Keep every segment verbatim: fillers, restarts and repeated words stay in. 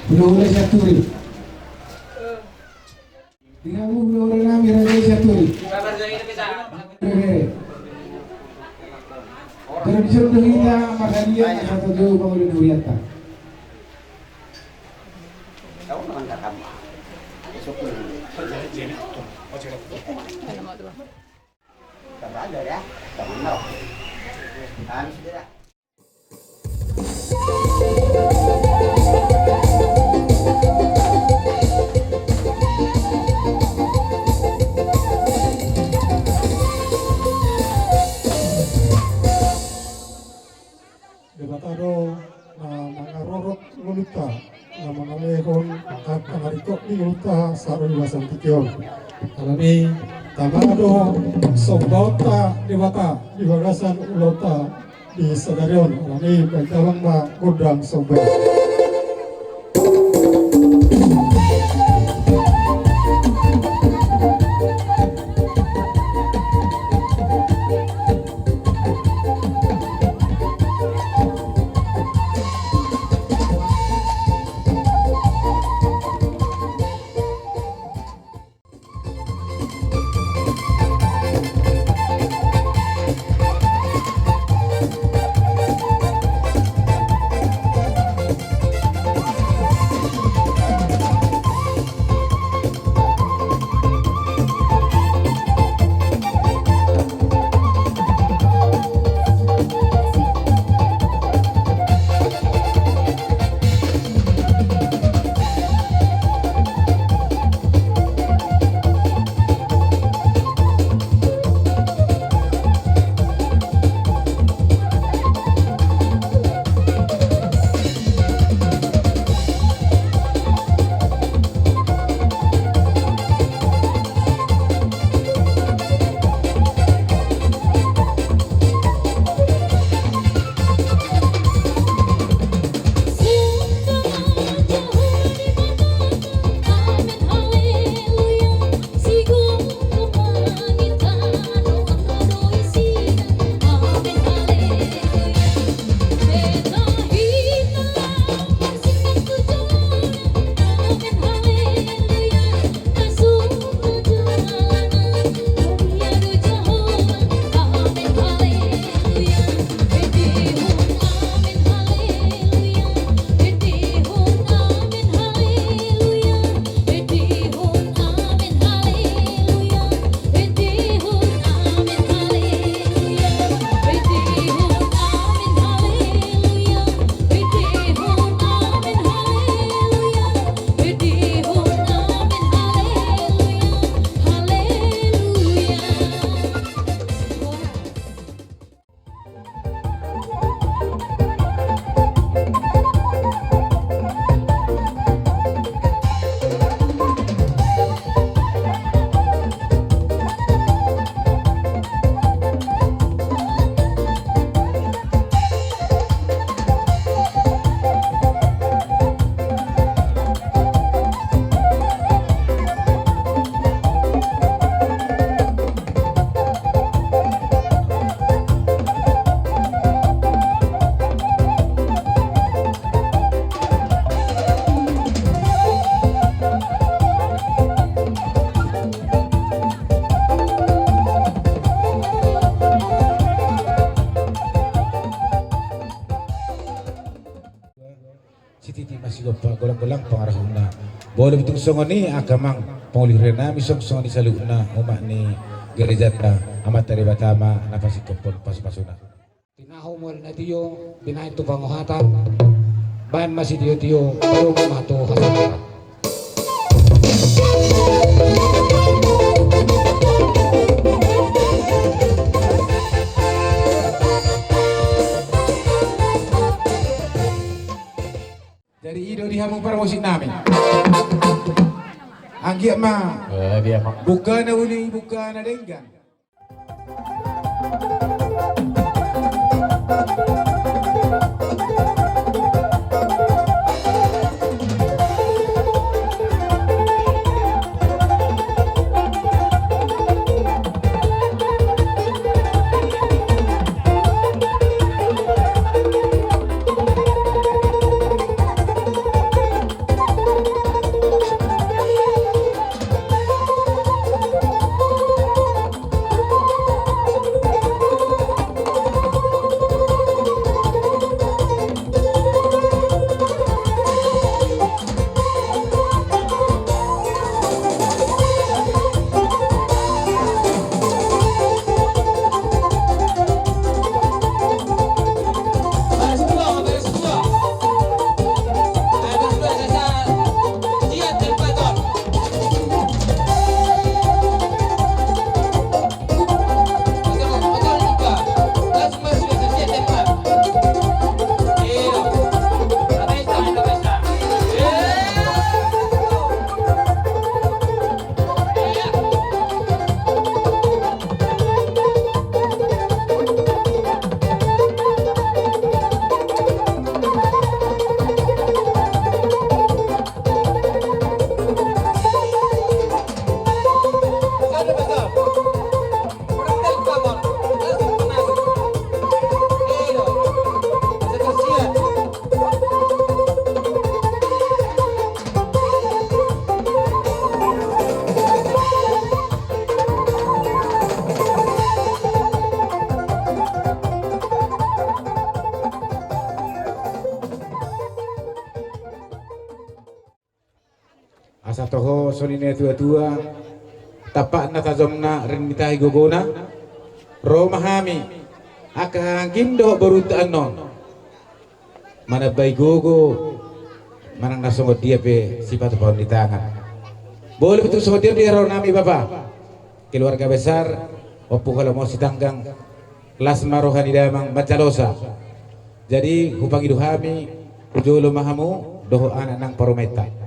Hulahula Sianturi. Di hamu hulahula nami, Raja Sianturi. Rere. Terus disuruh hita marhadiah, satu dua bangun durianta. Debata do na mangarorot ngolunta, na mangalehon angka na ringkot di ngolunta sahat tu bagasan tingki on. Alani i tama do sombaonta Debata di bagasan ulaonta di sadari on. Alani i bahen damang ma gondang somba i. Golang-golang pangarahutna. Molo tung songon i angka amang pangoli huria nami, songon i saluhutna umat ni gerejanta, Amanta Debata ma na pasingkophon pasu-pasuna. Tinahu mual na tio, binahen tu pangohatan, bahen ma sitio-tio, padomu ma tu hasangapon. Jadi i do di hamu parmusik nami. Anggiat ma. Eh, dia, Pak. Buka na uli, buka na denggan. Asa toho songon i na tua-tua, tampakna tajomna, ring ni tahi gogona, ro ma hami angka anggim dohot borunta annon manambai gogo manang na songon dia pe sipatupaon ni tangan. Molo pe tung songon dia pe di haroro nami, Bapa, keluarga besar Ompu Holomon Sitanggang, las ma roha ni damang manjalosa. Jadi hupangido hami, tu jolo ma hamu dohot anak nang parumaenta.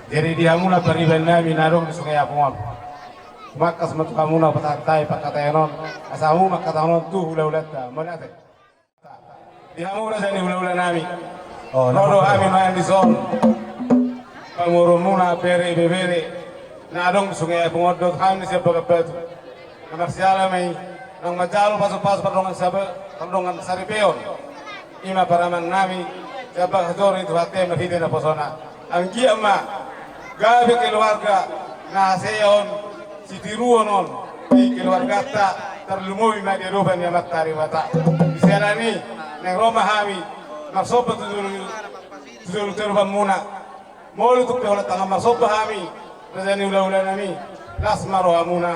Jadi di hamuna pariban nami na adong di Sungai Apung on, tumangkas ma tu hamuna patahantai pangkataion on, asa hamu mangkatahon on tu hulahulanta. Mauliate. Di hamu raja ni hulahula nami. Ro do hami mangan dison. Pamoruonmuna bere ibebere na adong di Sungai Apung on dohot hami sian Bagan Batu. Na marsiala ma i, naung manjalo pasupasu pardongan saba, pardongan saripeon. I ma paraman nami sian bagas joro ni Tuhanta marhite naposona. Anggiat ma gabe keluarga na hasea on, sitiruon on di keluarganta, tarlumobi ma di adopan ni Amanta Debata. Di siala ni i naeng ro ma hami marsomba tu jolo, tu jolo, tu jolo adopanmuna. Molo tung pe holan tangan marsomba hami, raja ni hulahula nami, las ma rohamuna.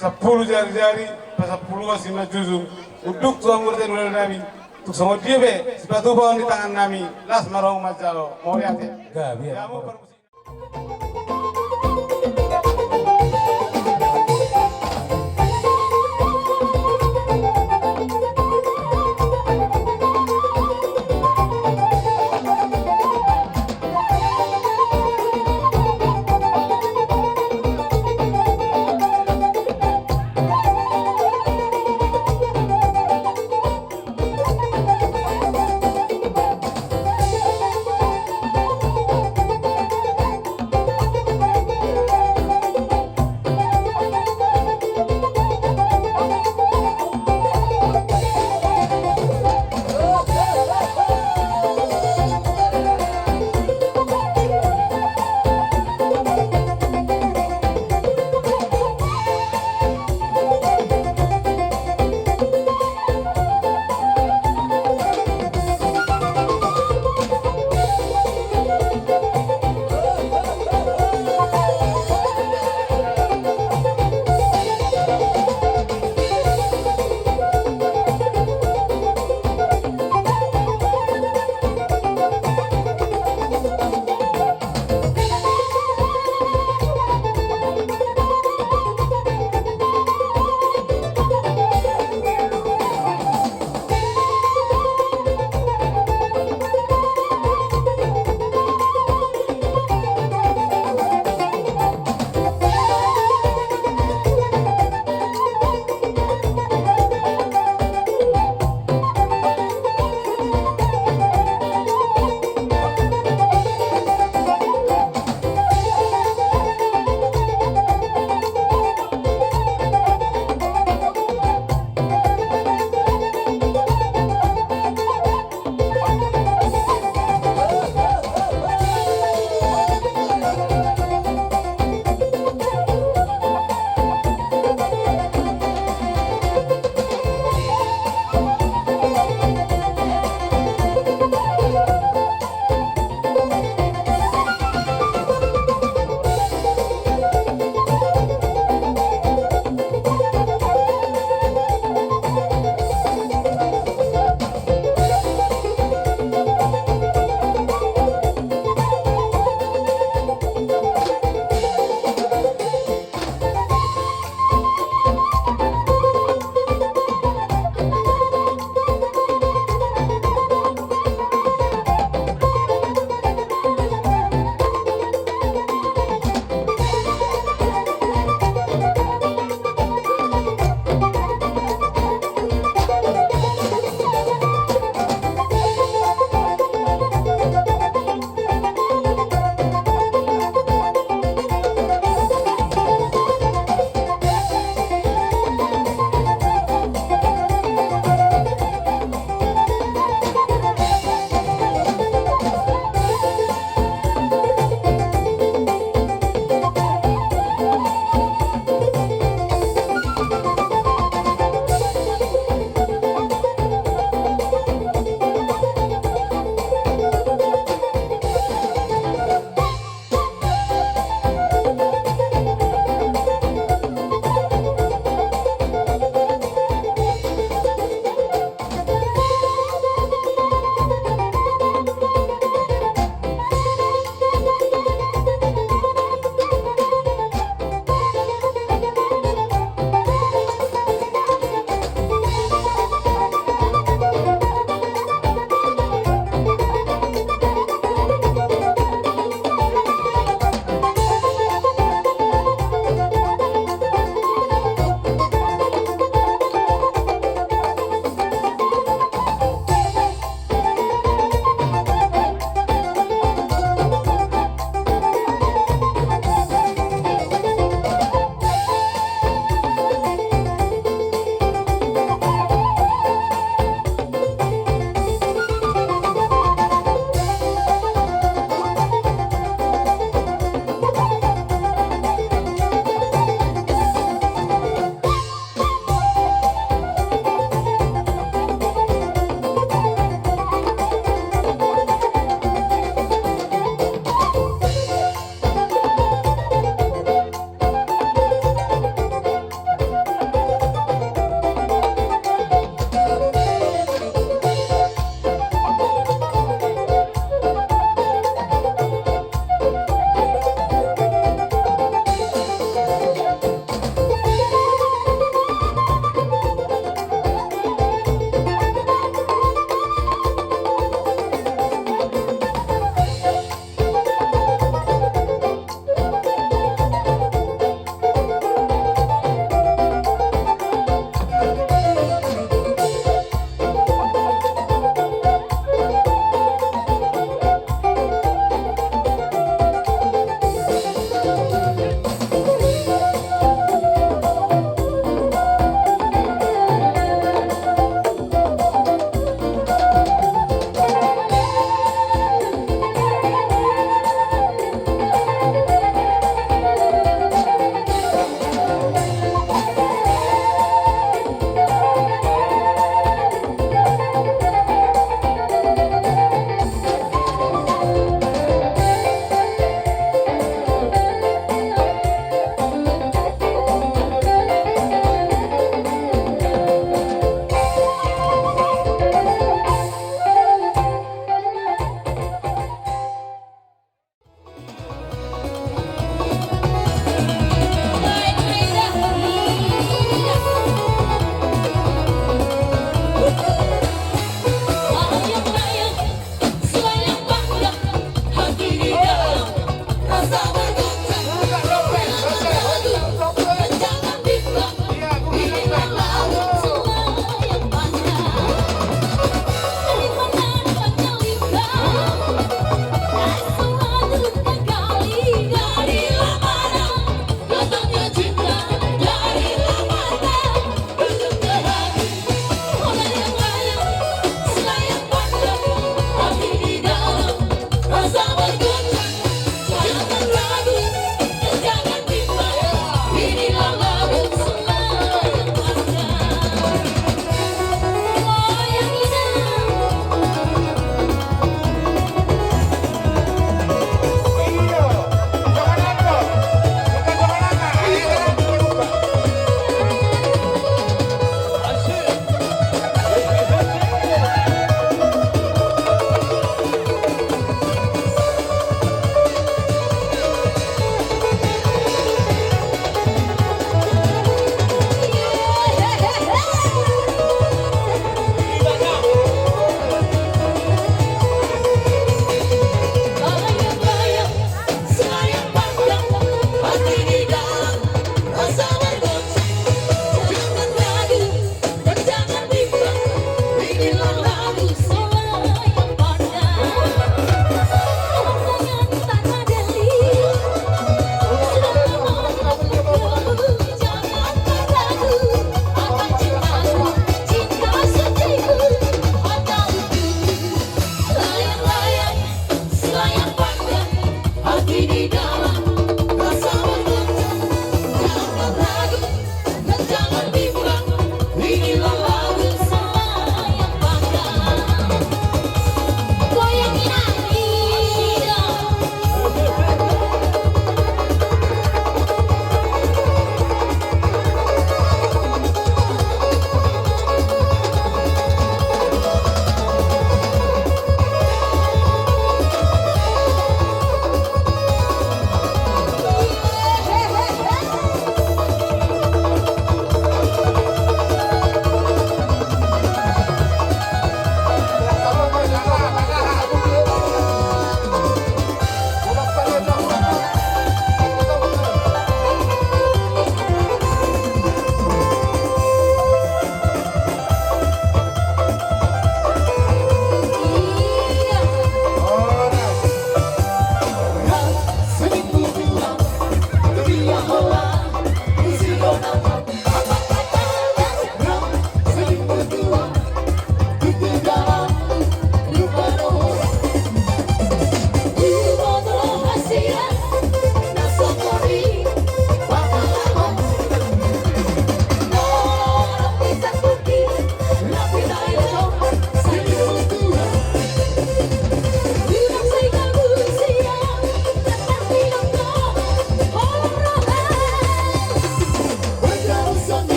Sampulu jarijari, pasampuluan simanjujung. Unduk tu hamu raja ni hulahula nami. Tung songon dia pe sipatupaon ni tangan nami, las ma rohamu manjalo. Mauliate. Gabe. Di hamu parmusik.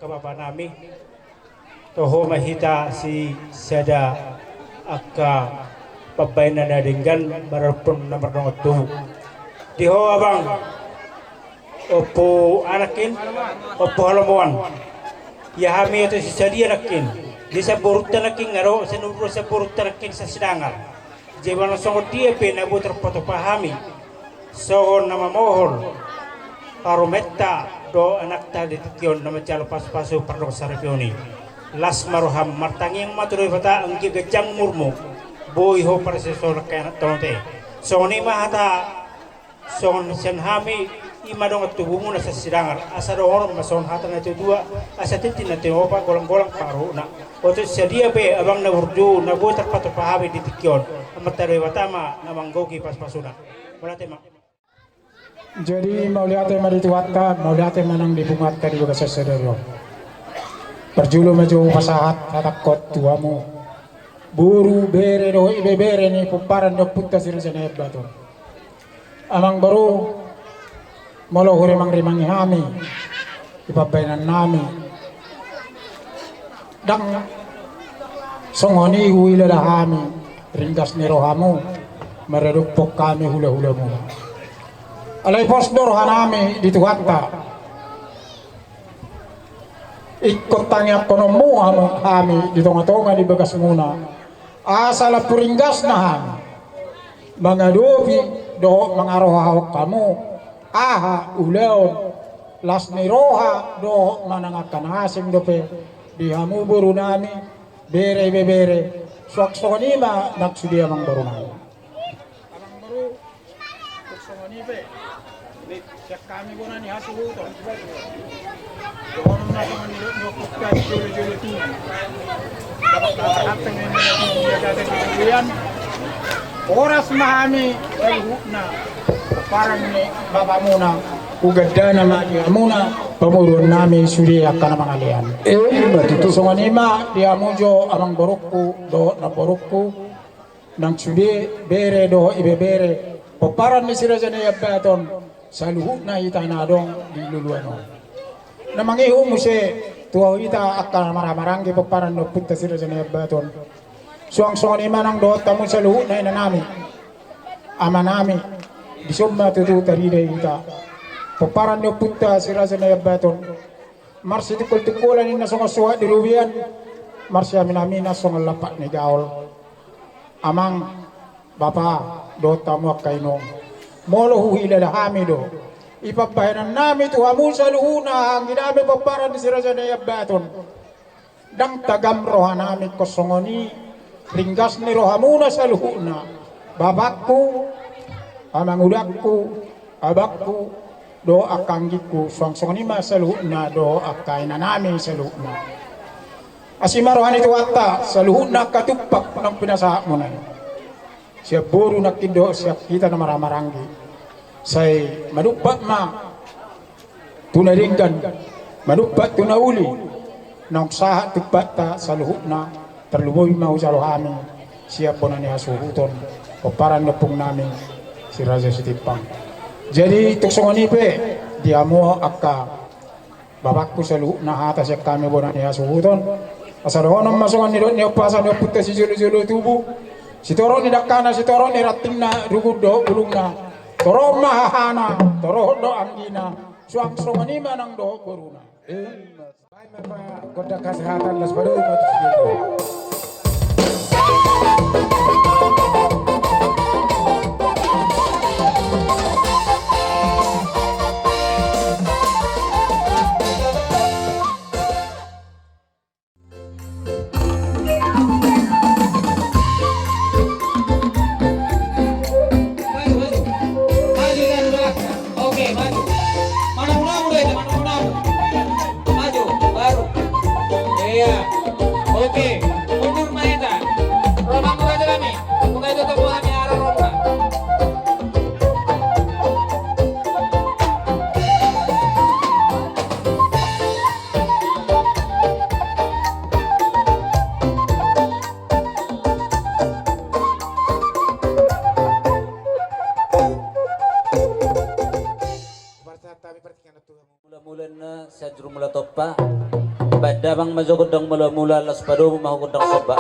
Angka bapa nami, toho ma hita sisada angka pambahenan na denggan maradophon na mardongan tubu. Di ho abang, Ompu Anakin, Ompu Halomoan. Ia hami oto sisadia nangkin. Di samborunta nangkin nga do, sanurro samborunta nangkin sasidangar. Jei manang songon dia pe na boi tarpatupa hami songon na mamohol parumaenta dohot anakta di tingki on na manjalo pasupasu pardongan saripeon i. Las ma roham, martangiang ma tu Debata anggiat ganjang umurmu, boi ho parsisohotan angka anakta on te. Songon i ma hata songon sian hami, i ma dongan tubumuna sasidangar, asa dohonon ma songon hata ni natuatua, asa tintin na tinopa, golanggolang pangarahutna. Oto sadia pe abang na burju na boi tarpatupa hami di tingki on, Amanta Debata ma na manggohi pasupasuna. Mauliate ma. Jadi mauliate ma di Tuhanta, mauliate ma nang di punguanta di bagasan sadari on. Parjolo ma jo hupasahat hatangkon tu hamu boru, bere dohot ibebere ni pomparan ni ompunta Si Raja Naiambaton. Amangboru, molo hurimangrimangi hami di pambahenan nami, ndang songon i huhilala hami ringgas ni rohamu maradophon hami hulahulamuna. Alai pos do roha nami di Tuhanta, ingkon tangiangkononmu hamu hami di tongatonga ni bagasmuna, asa lampu ringgasna hami mangadopi dohot mangarohahon hamu aha ulaon, las ni roha dohot manang angka na asing dope di hamu boru nami, bere ibebere, suang songon i ma nang sude amangboru nami. Amangboru, tung songon i pe, sian hami bona ni hasuhuton, dohonon ma songon nidok ni ompunta sijolojolo tubu. Dapot ma hata ni ompunta sijolojolo tubu. Horas ma hami saluhutna pomparan ni bapamuna, hugandana ma di hamuna pamoruon nami sude angka na mangalean. Ima tutu. Songon i ma di hamu jo amangborungku dohot namborungku, nang sude bere dohot ibebere pomparan ni Si Raja Naiambaton, saluhutna hita na adong di luluan on. Na mangihut muse tu hita angka na marhahamaranggi pomparan ni ompunta Si Raja Naiambaton, suang songon i ma nang dohot hamu saluhutna inanami, amanami, dison ma tutu tarida hita pomparan ni ompunta Si Raja Naiambaton. Marsitungkoltungkolan ninna songon suhat di robean, marsiaminaminan songon lampak ni gaol. Amang, bapa, dohot hamu angka inong, molo huhilala hami do, i pambahenan nami tu hamu saluhutna angginami pomparan ni Si Raja Naiambaton, ndang tagam roha nami ingkon songon i ringgas ni rohamuna saluhutna, bapangku, amangudangku, abangku, dohot angka anggingku, suang songon i ma saluhutna dohot angka inanami saluhutna. Asi ma roha ni Tuhanta, saluhutna angka tumpak naung pinasahatmuna i, sian boru nangkin dohot sian hita na marhahamaranggi, sai manumpak ma tu na denggan, manumpak tu na uli, naung sahat tumpakta saluhutna, tarlumobi ma hujalo hami sian bona ni hasuhuton, pomparan ni ompung nami Si Raja Sitimpang. Jadi tung songon i pe di hamu angka bapangku saluhutna hata sian hami bona ni hasuhuton, asa dohonon ma songon nidok ni umpasa ni ompunta sijolojolo tubu: Sitorop ni dangkana, sitorop ni rantingna, rugun dohot bulungna, torop ma hahana, torop dohot anggina, suang songon i ma nang dohot boruna. Baen ma gondang hasehatan, las padao ma tu sidea. Maju, maju. Maju, maju, maju. Oke, maju. Mana munamu, Dede? Mana munamu? Maju, baru. Iya. Oke. Mundur ma hita. Romanmu raja kami. Buka itu toko kami arah roda. Mula-mula na sian juru mula tompa. Damang ma jo gondang mula-mula, las padomu ma gondang somba.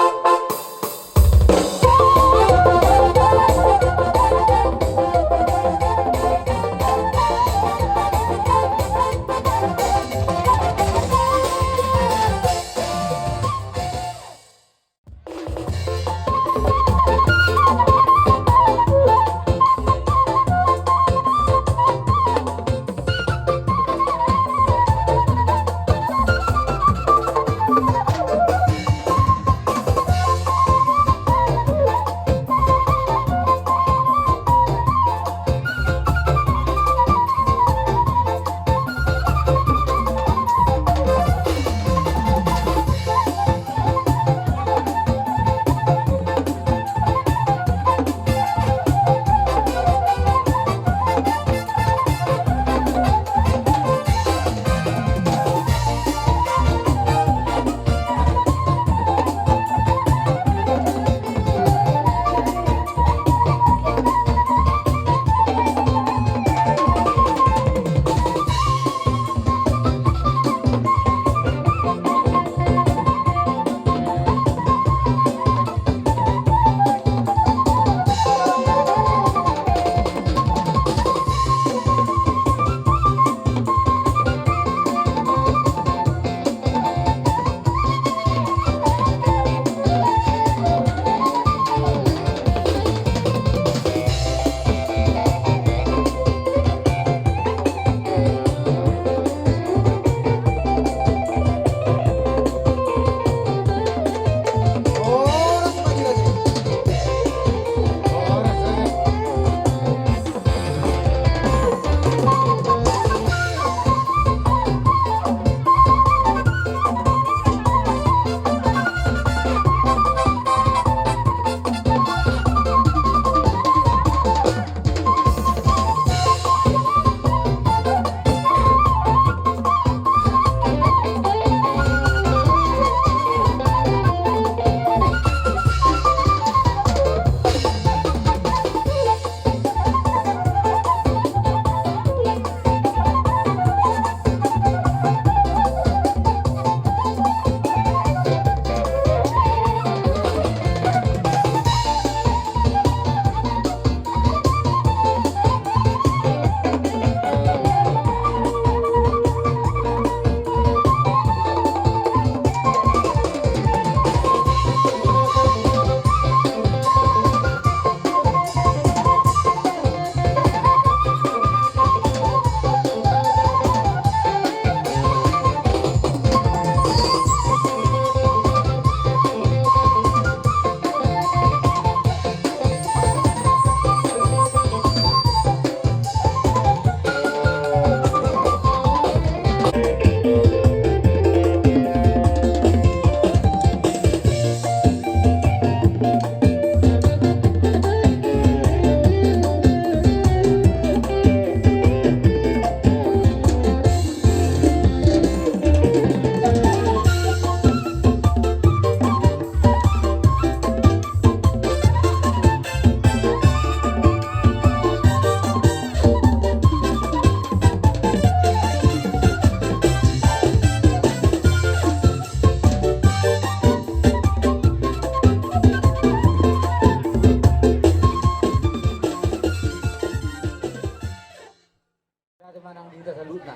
Ate manang di hita saluhutna.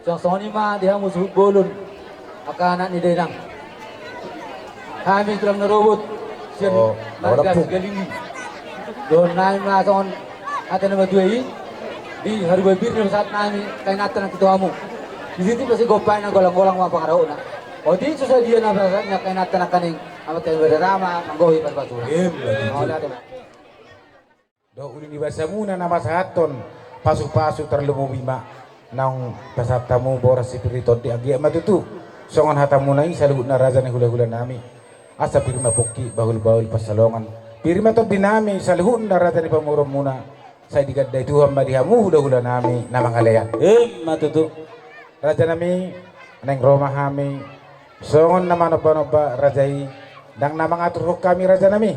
Suang songon i ma di hamu suhut bolon, angka anak ni dainang. Hami tulang na robot sian marga Sigalingging. Dohonon nami ma songon hata ni natuatua i, di haruba pir na pasahat nami kainanta nangkin tu hamu. Di situ pasti gompa i na golang-golang ma pangarahutna. Otik so sadia na pasahat nami kainanta nangkaning, amat kami berama manggohi pasu-pasu. Dohot uli ni basamuna na pasahathon pasu-pasu, tarlumobi ma naung pasahat hamu boras, sipir ni tondi, anggiat ma tutu songon hatamuna i saluhutna raja ni hula-hula nami. Asa pir ma pongki, bahul-bahul pansalongan. Pir ma tondi nami saluhutna raja ni pamoruonmuna. Sai digandai Tuhan ma di hamu hula-hula nami na mangalean. Emma tutu. Raja nami, naeng ro ma hami songon na manomba-nomba raja i, ndang na mangaturhon hami raja nami.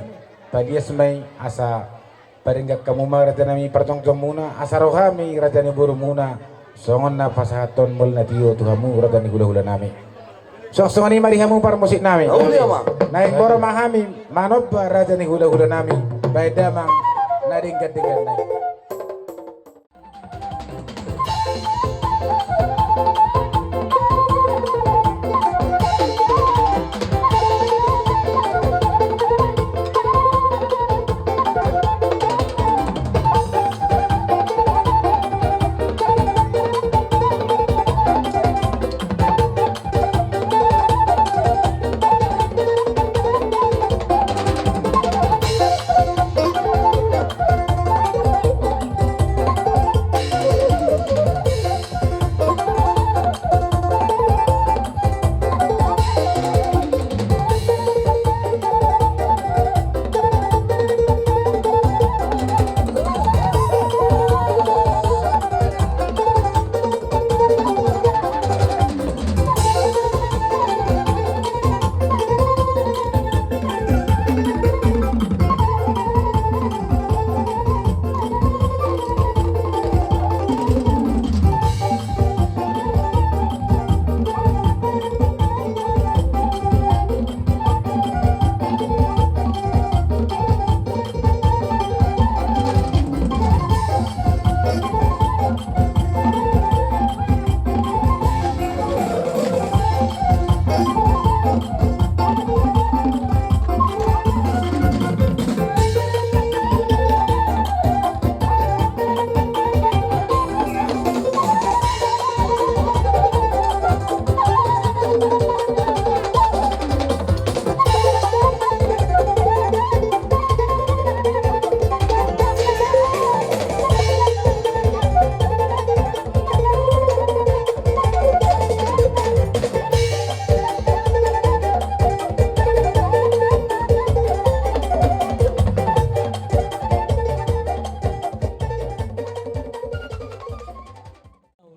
Palias ma i asa padenggan hamu ma raja nami parjongjongmuna, asa ro hami raja ni borumuna songon na pasahathon molo na tio tu hamu raja ni hula-hula nami. Songon i ma di hamu parmusik nami. Naeng molo ma hami manomba raja ni hulahula nami, baen damang na denggan-denggan nai.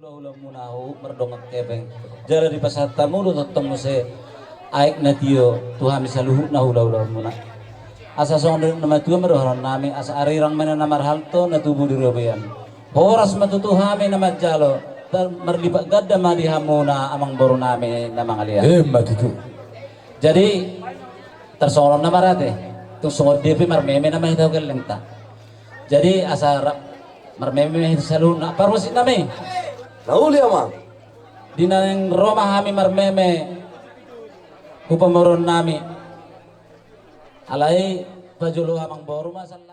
Hulahulamuna ahu mardongan hepeng. Jala dipasahat hamu do tongtong muse aek na tio tu hami saluhutna hulahulamuna. Asa songon na matua ma dohonon nami, asa arirang ma na marhalto na tubu di robean. Horas ma tutu hami na manjalo, tar marlipat ganda ma di hamuna amangboru nami na mangalean. Emma tutu. Jadi tarsongon on nama ra ate, tung songon dia pe marmeme nama hita tu gellengta. Jadi asa ra-, marmeme hita saluhutna parmusik nami. Na uli amang. Di naeng ro ma hami marmeme tu pamoruon nami. Alai pajolo amangboru ma sala